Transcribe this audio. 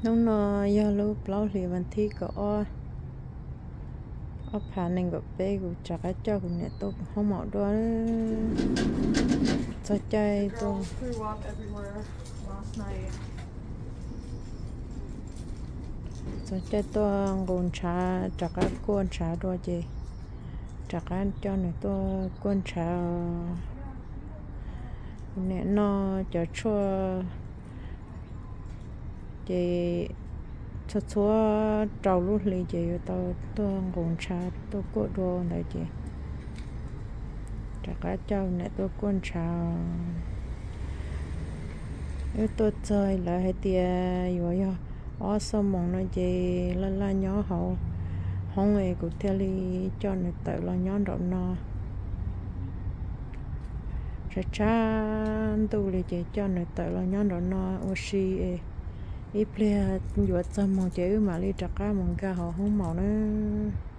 Hnub no yog lub plaub hlis vas thib kaum ob, ob phav nees nkaum peb, kuv rov qab coj kuv niam tuaj hoob maum dua. Txog caij tuaj, txog caij tuaj nqus ntshav, rov qab kuaj ntshav dua ces rov qab coj nws tuaj kuaj ntshav. Kuv niam noj cov tshuaj ces txhua txhua rau lub hli ces yuav tau tuaj nqus ntshav tuaj kuaj dua ntawd ces rov qab coj niam tuaj kuaj ntshav. Wb tuaj txog lawv hais tias yuav yog ob xuab moos no ces laj laj nyob hauv hoob es kuv thiaj li coj nws tawm los nyob nraum no. Tshav tshav ntuj li ces coj nws tawm los nyob nraum no ua si es ib pliag yuav txog moos ces wb mam li rov qab mus nkag hauv hoob maum nawb.